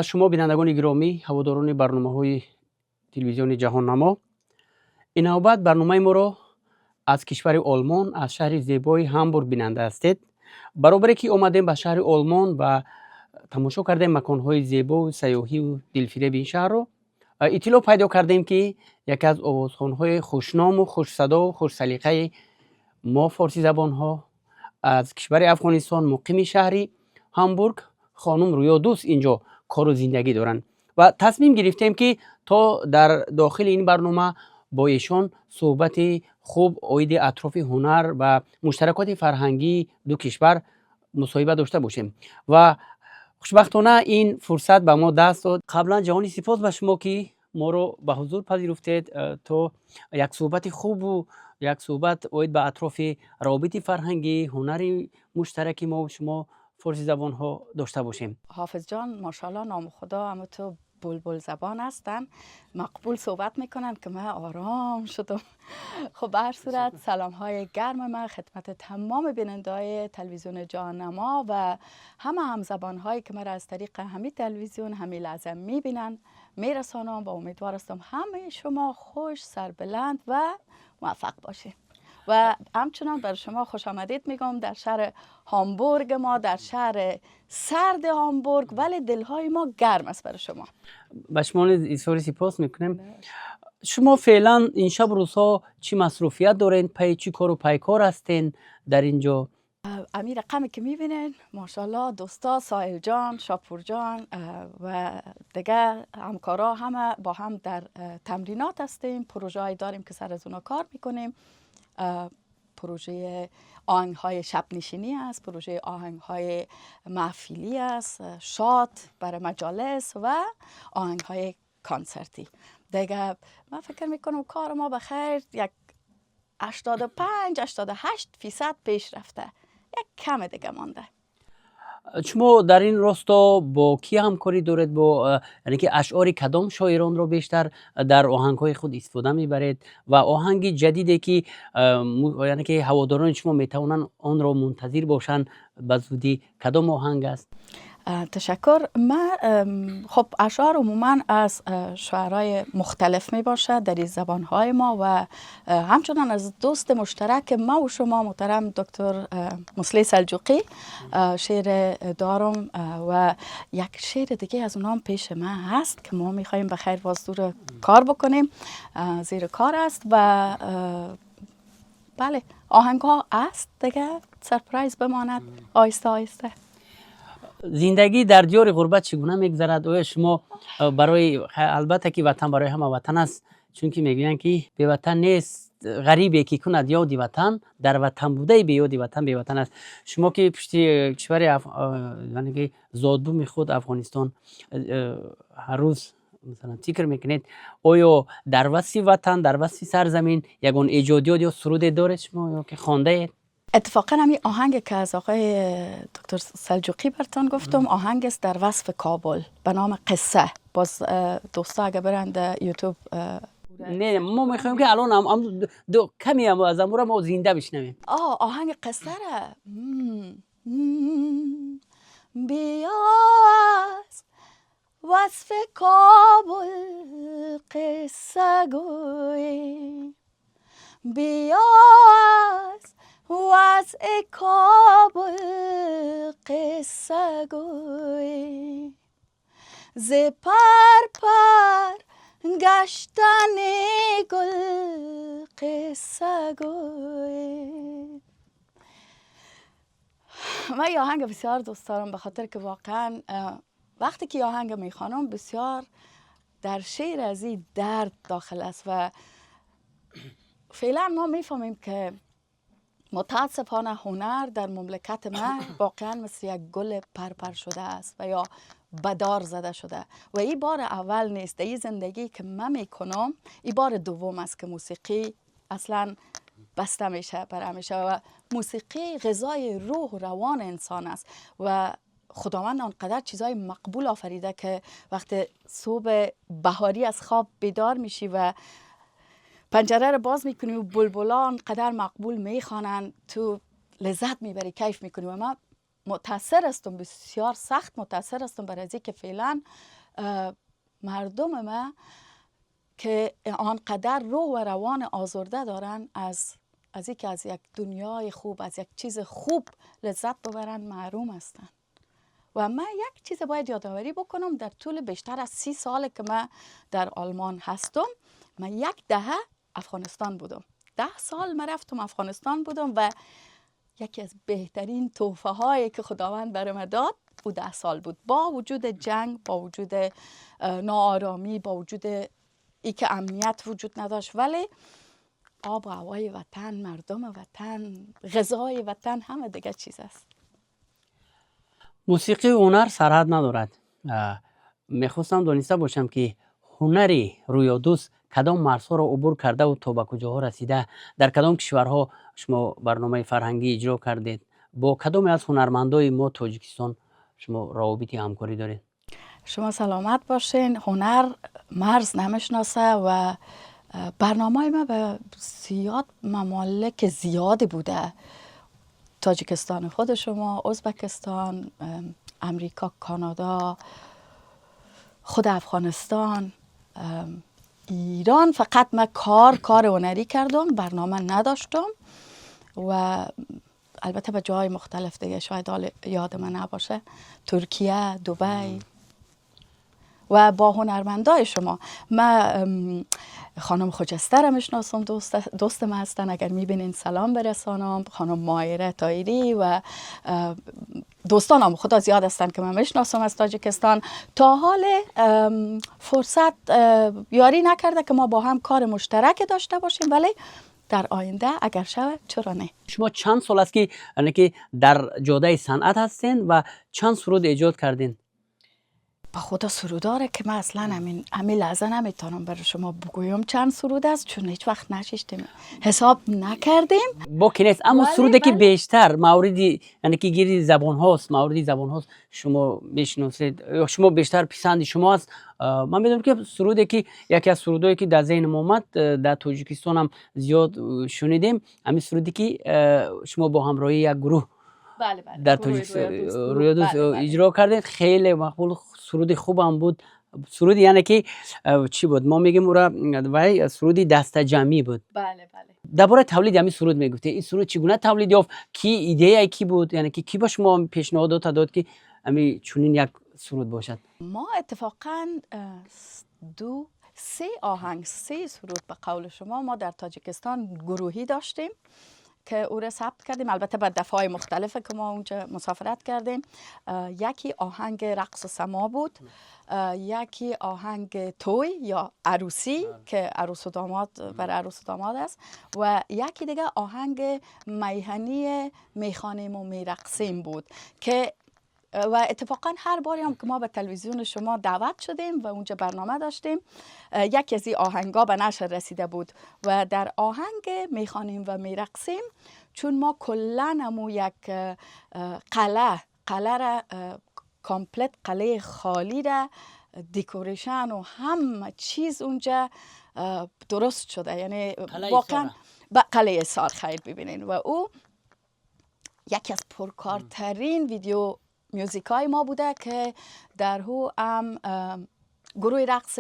Ба шумо, бинандагони гиромӣ, ҳаводорони барномаҳои телевизиони Ҷаҳоннамо. Ин навбат барномаи моро аз кишвари Олмон, аз шаҳри зебои Ҳамбург бинанда ҳастед. Баробаре ки омадем ба шаҳри Олмон ва тамошо кардем маконҳои зебову сайёҳиву дилфиреби ин шаҳрро, иттилоъ пайдо кардем, ки яке аз овозхонҳои хушному хушсадову хушсалиқаи мо, форсизабонҳо, аз кишвари Афғонистон, муқими шаҳри Ҳамбург, хонум Рӯёдӯст инҷо кору зиндагӣ доранд ва тасмим гирифтем, ки то дар дохили ин барнома бо эшон суҳбати хуб оиди атрофи ҳунар ва муштаракоти фарҳангии ду кишвар мусоҳиба дошта бошем ва хушбахтона ин фурсат ба мо даст дод. Қаблан ҷаҳони сипос ба шумо, ки моро ба ҳузур пазируфтед, то як суҳбати хубу як суҳбат оид ба атрофи равобити фарҳангӣ, ҳунари муштараки мо шумо, форсизабонҳо, дошта бошем. حافظ جان، ماشاءالله، نام خدا، همو تو بلبل زبان هستن، مقبول صحبت میکنن که من آرام شدم. خب، به هر صورت سلام های گرم من خدمت تمام بیننده های تلویزیون جهاننما و همه همزبان هایی که مرا از طریق همی تلویزیون همی لحظه میبینن میرسانم و امیدوار هستم همه شما خوش، سربلند و موفق باشین و همچنان بر شما خوش آمدید میگم در شهر هامبورگ ما، در شهر سرد هامبورگ، ولی دلهای ما گرم است برای شما. Ба шумо низ изҳори сипос мекунем. Шумо феълан ин шаб рӯзҳо чӣ масруфият доред, пайи чӣ кору пайкор ҳастен дар ин ҷо? امی رقمی که میبینین، ماشاءالله، دوستا ساحل جان، شاپور جان و دیگه همکارا، همه با هم در تمرینات هستیم. پروژه داریم که سر از اونا کار میکنیم. پروژه آهنگ های شب نشینی است، پروژه آهنگ های محفلی است، شاد برای مجالس و آهنگ های کنسرتی. دیگه من فکر میکنم کار ما بخیر یک 85 88% پیش رفته، یک کم دیگه مانده. Шумо дар ин росто бо кӣ ҳамкорӣ доред, бо яъне ки ашъори кадом шоиронро бештар дар оҳангҳои худ истифода мебаред ва оҳанги ҷадиде, ки яъне ки ҳаводорони шумо метавонанд онро мунтазир бошанд ба зудӣ, кадом оҳанг аст? تشکر. من خب، اشعار عموما از شعرهای مختلف می باشد در این زبانهای ما و همچنان از دوست مشترک ما و شما، محترم دکتر مصلح سلجوقی، شعر دارم و یک شعر دیگه از اونام پیش من هست که ما میخواهیم بخیر باز دور کار بکنیم، زیر کار است و بله، آهنگ ها است، دیگه surprise بماند، آهسته آهسته. Зиндагӣ дар диёри ғурбат чӣ гуна мегузарад? Оё шумо барои, албатта ки ватан барои ҳама ватан аст, чунки мегӯянд, ки беватан нест ғарибе, ки кунад ёди ватан, дар ватан будаи беёди ватан беватан аст. Шумо ки пушти кишвари, яъне ки зодбуми худ Афғонистон, ҳар рӯз масалан фикр мекунед, оё дар васфи ватан, дар васфи сарзамин ягон эҷодиёт ё суруде доред шумо ё ки хондаед? اتفاقا همین آهنگ که از آقای دکتر سلجوقی برتان گفتم، آهنگ است در وصف کابل به نام قصه. باز دوستا اگه برند یوتیوب Не, мо мехоҳем, ки алон каме аз амура мо зинда бишнавем. آه، آهنگ قصه را. بیا از وصف کابل قصه گوییم، بیا از وضع کابل قصه گوییم، ز پر پر گشتن گل قصه گوییم. من یه آهنگ بسیار دوست دارم، به خاطر که واقعا وقتی که آهنگ میخوانم بسیار در شعر از این درد داخل است و فعلا ما میفهمیم که متاسفانه هنر در مملکت ما واقعا مثل یک گل پرپر شده است و یا بدار زده شده و این بار اول نیست در این زندگی که من میکنم. این بار دوم است که موسیقی اصلا بسته میشه بر همیشه و موسیقی غذای روح و روان انسان است و خداوند آنقدر چیزای مقبول آفریده که وقتی صبح بهاری از خواب بیدار میشی و پنجره رو باز میکنی و بلبلان قدر مقبول میخوانن، تو لذت میبری، کیف میکنی و من متاثر هستم، بسیار سخت متاثر هستم برای از که فعلا مردم ما که آنقدر روح و روان آزرده دارن از اینکه از یک دنیای خوب، از یک چیز خوب لذت ببرن، محروم هستن. و من یک چیز باید یادآوری بکنم، در طول بیشتر از 30 سال که من در آلمان هستم، من یک دهه افغانستان بودم. 10 سال من رفتم افغانستان بودم و یکی از بهترین تحفه هایی که خداوند برای من داد او 10 سال بود. با وجود جنگ، با وجود ناآرامی، با وجود ای که امنیت وجود نداشت، ولی آب و هوای وطن، مردم وطن، غذای وطن، همه دیگه چیز است. موسیقی و هنر سرحد ندارد. میخواستم دانسته باشم که هنر رویا دوست کدام مرزها را عبور کرده و تا به کجاها رسیده؟ در کدام کشورها شما برنامه فرهنگی اجرا کردید؟ با کدام از هنرمندای ما تاجیکستان شما روابط همکاری دارید؟ شما سلامت باشین. هنر مرز نمیشناسه و برنامه ما به زیاد ممالک زیادی بوده. تاجیکستان خود شما، ازبکستان، امریکا، کانادا، خود افغانستان، ایران. فقط من کار هنری کردم، برنامه نداشتم و البته به جای مختلف دیگه شاید یاد من نباشه، ترکیه، دبی و با هنرمندای شما. من خانم خجسته را میشناسم، دوست من هستن، اگر میبینین سلام برسانم. خانم مایره تایری و دوستانم خدا زیاد هستن که من میشناسم از تاجیکستان. تا حال فرصت یاری نکرده که ما با هم کار مشترک داشته باشیم، ولی در آینده اگر شود چرا نه. شما چند سال است که یعنی در جاده صنعت هستین و چند سرود ایجاد کردین؟ با خدا سروداره که من اصلا همین لحظه نمیتونم برای شما بگویم چند سرود است، چون هیچ وقت نشیشتیم حساب نکردیم. با که نیست، اما سروده که بیشتر موردی یعنی که گیری زبان هاست، موردی زبان هاست شما میشناسید یا شما بیشتر پسند شما است. من میدونم که سروده که یکی از سرودایی که در ذهن اومد، در تاجیکستان هم زیاد شنیدیم، همین سرودی که شما با همراهی یک گروه بله بله در تاجیکستان رویا دوست اجرا کردید، خیلی مقبول، سرود خوبم بود. سرود یعنی که چی بود ما میگیم او را، وای سرودی دست جمعی بود. بله بله. درباره تولید همین سرود میگفتی، این سرود چگونه تولید یافت؟ کی ایده کی بود؟ یعنی که کی با شما پیشنهادات داد که همین چنین یک سرود باشد؟ ما اتفاقا 2-3 آهنگ، 3 سرود به قول شما ما در تاجیکستان گروهی داشتیم که او را ثبت کردیم، البته به دفعه مختلفه که ما اونجا مسافرت کردیم. یکی آهنگ رقص و سما بود، یکی آهنگ توی یا عروسی که عروس و داماد برای عروس و داماد است، و یکی دیگه آهنگ میهنی میخوانیم و میرقصیم بود که و اتفاقا هر باری هم که ما به تلویزیون شما دعوت شدیم و اونجا برنامه داشتیم، یکی از این آهنگا به نشر رسیده بود و در آهنگ میخوانیم و میرقصیم، چون ما کلا همو یک قلعه را complete، قلعه خالی را decoration و همه چیز اونجا درست شده، یعنی واقعا به قلعه سار خیر ببینین. و او یکی از پرکارترین video music های ما بوده که در هو هم گروه رقص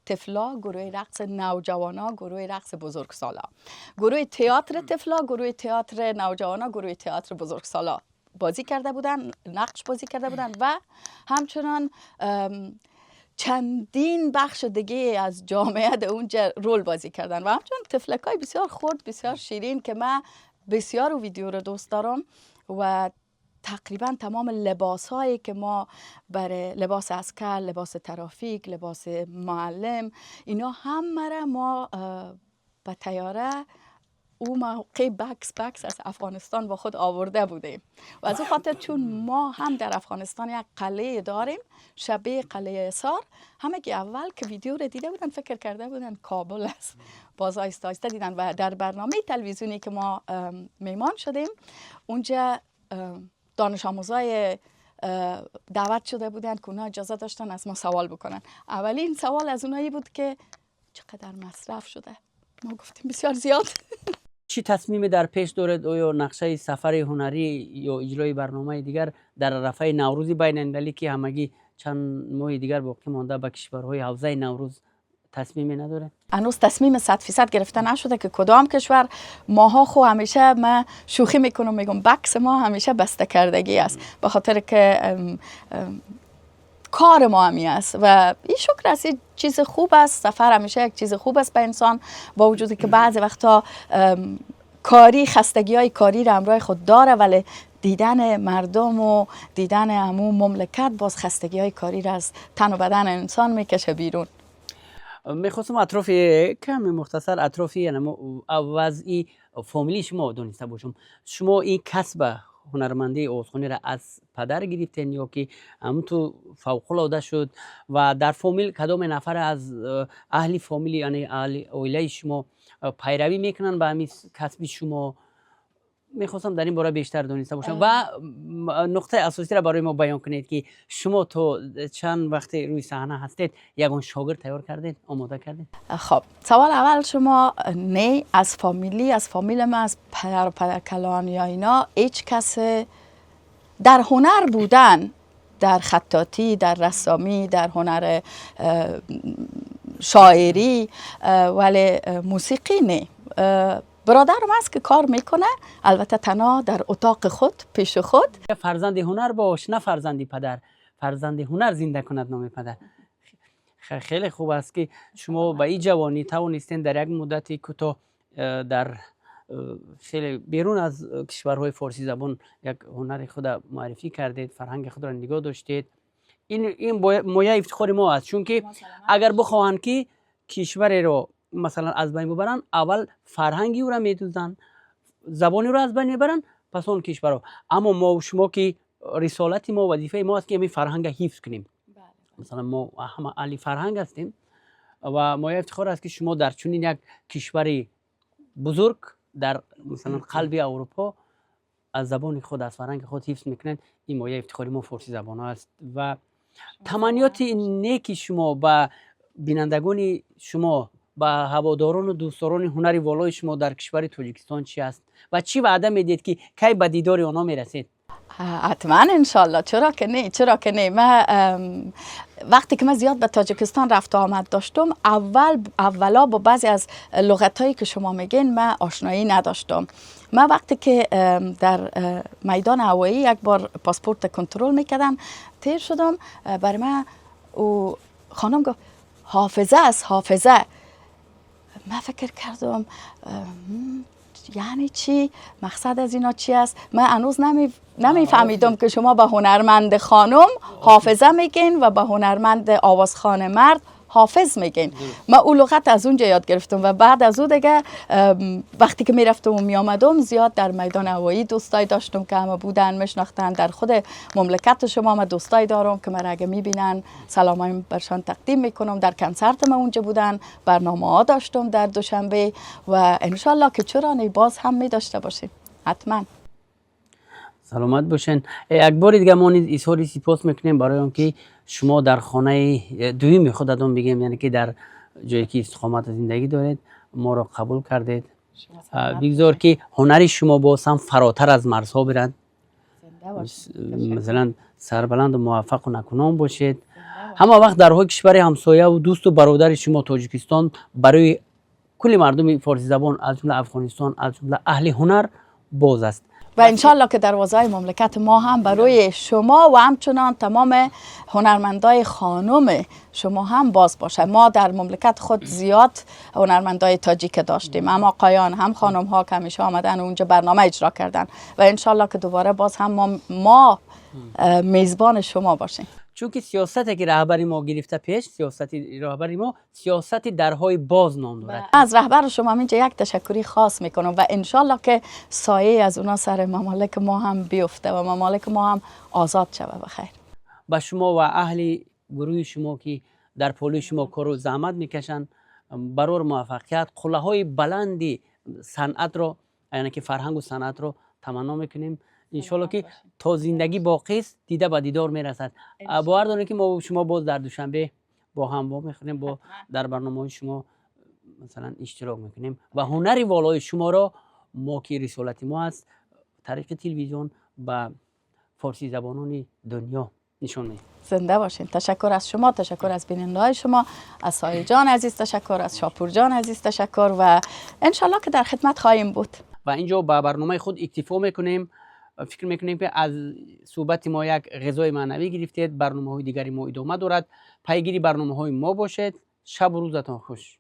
طفلا، گروه رقص نوجوانا، گروه رقص بزرگسالا، گروه تئاتر طفلا، گروه تئاتر نوجوانا، گروه تئاتر بزرگسالا بازی کرده بودن، نقش بازی کرده بودن و همچنان چندین بخش دیگه از جامعه در اونجا رول بازی کردن و همچنان طفلکای بسیار خرد، بسیار شیرین که من بسیار ویدیو رو دوست دارم و تقریبا تمام لباس هایی که ما برای لباس عسکر، لباس ترافیک، لباس معلم، اینا همه را ما به تیاره او موقع بکس از افغانستان با خود آورده بودیم و از اون خاطر چون ما هم در افغانستان یک قلعه داریم شبیه قلعه حصار، همه که اول که ویدیو رو دیده بودن فکر کرده بودن کابل است، باز آیسته آیسته دیدن و در برنامه تلویزیونی که ما میمان شدیم اونجا دانش آموزای دعوت شده بودن که اونا اجازه داشتن از ما سوال بکنن. اولین سوال از اونایی بود که چقدر مصرف شده؟ ما گفتیم بسیار زیاد. چی تصمیمی در پیش دارد؟ آیا نقشه سفر هنری یا اجرای برنامه دیگر در عرفه نوروزی بین المللی که همگی چند ماه دیگر باقی مانده به کشورهای حوزه نوروز تصمیمی نداره؟ هنوز تصمیم 100% گرفته نشده که کدام کشور. ماها خو همیشه من شوخی میکنم، میگم بکس ما همیشه بسته کردگی است، به خاطر که ام ام کار ما همی است و این شکر است، این چیز خوب است. سفر همیشه یک چیز خوب است به انسان، با وجودی که بعضی وقتا کاری خستگی های کاری را همراه خود داره، ولی دیدن مردم و دیدن همون مملکت باز خستگی های کاری را از تن و بدن انسان میکشه بیرون. میخواستم اطراف کمی مختصر اطراف یعنی وضعی فامیلی شما دانسته باشم. شما این کسب هنرمندی آوازخوانی را از پدر گرفتین یا که همونطور فوق العاده شد؟ و در فامیل کدام نفر از اهل فامیلی، یعنی اهل عائله شما پیروی میکنن به همین کسب شما؟ میخواستم در این باره بیشتر دانسته باشم و نقطه اساسی را برای ما بیان کنید که شما تو چند وقت روی صحنه هستید، یگان شاگرد تیار کردید، آماده کردید؟ خب، سوال اول شما، نه، از فامیلی، از فامیل ما، از پدر و پدر کلان یا اینا هیچ کس در هنر بودن، در خطاطی، در رسامی، در هنر شاعری، ولی موسیقی نه. برادرم است که کار میکنه، البته تنها در اتاق خود، پیش خود. فرزند هنر باش نه فرزندی پدر، فرزند هنر زنده کند نام پدر. خیلی خوب است که شما به این جوانی توانستین در یک مدت کوتاه در خیلی بیرون از کشورهای فارسی زبان یک هنر خود معرفی کردید، فرهنگ خود را نگاه داشتید. این مایه افتخار ما است، چون که اگر بخواهند که کشور رو مثلا از بین ببرن، اول فرهنگی او را میدوزن، زبانی رو از بین میبرن، پس اون کشور رو. اما ما و شما که رسالت ما، وظیفه ما است که همین فرهنگ حفظ کنیم. مثلا ما همه اهل فرهنگ هستیم و ما افتخار است که شما در چنین یک کشور بزرگ در مثلا قلب اروپا از زبان خود، از فرهنگ خود حفظ میکنند. این مایه افتخاری ما فارسی زبان ها است. و تمنیات نیکی شما به بینندگان شما، به هواداران و دوستداران هنر والای شما در کشور تاجیکستان چی است و چی وعده میدید که کی به دیدار آنها میرسید؟ حتما، انشالله، چرا که نه، چرا که نه. من وقتی که من زیاد به تاجیکستان رفت و آمد داشتم، اول اولا با بعضی از لغت هایی که شما میگین من آشنایی نداشتم. من وقتی که در میدان هوایی یک بار پاسپورت کنترل میکردن، تیر شدم، برای من او خانم گفت حافظه است، حافظه. من فکر کردم یعنی چی؟ مقصد از اینا چی است؟ من هنوز نمیفهمیدم که شما به هنرمند خانم حافظه میگین و به هنرمند آوازخوان مرد حافظ میگین. من او لغت از اونجا یاد گرفتم و بعد از او دیگه وقتی که میرفتم و میآمدم، زیاد در میدان هوایی دوستای داشتم که همه بودن، میشناختن. در خود مملکت شما من دوستای دارم که مرا اگه میبینن سلامایم برشان تقدیم میکنم. در کنسرت ما اونجا بودن، برنامه ها داشتم در دوشنبه و انشالله که چرا نه، باز هم می داشته باشیم حتما. سلامت باشین. یک بار دیگه ما نیز اظهار سپاس میکنیم برای آنکه شما در خانه دویم خودتون بگیم، یعنی که در جایی که استقامت زندگی دارید، ما را قبول کردید. بگذار که هنر شما باز هم فراتر از مرزها برد. مثلا سربلند و موفق و نکنان باشید. همه وقت درهای کشور همسایه و دوست و برادر شما تاجیکستان برای کل مردم فارسی زبان، از جمله افغانستان، از جمله اهل هنر باز است. و انشالله که دروازه مملکت ما هم برای شما و همچنان تمام هنرمندای خانم شما هم باز باشه. ما در مملکت خود زیاد هنرمندای تاجیک داشتیم، هم آقایان هم خانم ها که همیشه آمدن و اونجا برنامه اجرا کردن و انشالله که دوباره باز هم ما میزبان شما باشیم. چون که سیاستی که رهبری ما گرفته پیش، سیاست رهبری ما سیاست درهای باز نام دارد. از رهبر شما اینجا یک تشکری خاص میکنم و انشالله که سایه از اونا سر ممالک ما هم بیفته و ممالک ما هم آزاد شوه بخیر. به شما و اهل گروه شما که در پهلوی شما کار و زحمت میکشند برور موفقیت، قله های بلندی صنعت رو، یعنی که فرهنگ و صنعت رو تمنا میکنیم. انشالله که تا زندگی باقی است دیده به دیدار میرسد. باور داریم که ما و شما باز در دوشنبه با هم با میخوریم، با در برنامه های شما مثلا اشتراک میکنیم و هنر والای شما را ما که رسالت ما است طریق تلویزیون به فارسی زبانان دنیا نشان میدیم. زنده باشین. تشکر از شما، تشکر از بیننده های شما، از سایه جان عزیز تشکر، از شاپور جان عزیز تشکر و انشالله که در خدمت خواهیم بود. و اینجا با برنامه خود اکتفا میکنیم. فکر میکنیم که از صحبت ما یک غذای معنوی گرفتید. برنامه های دیگری ما ادامه دارد. پیگیری برنامه های ما باشید. شب و روزتان خوش.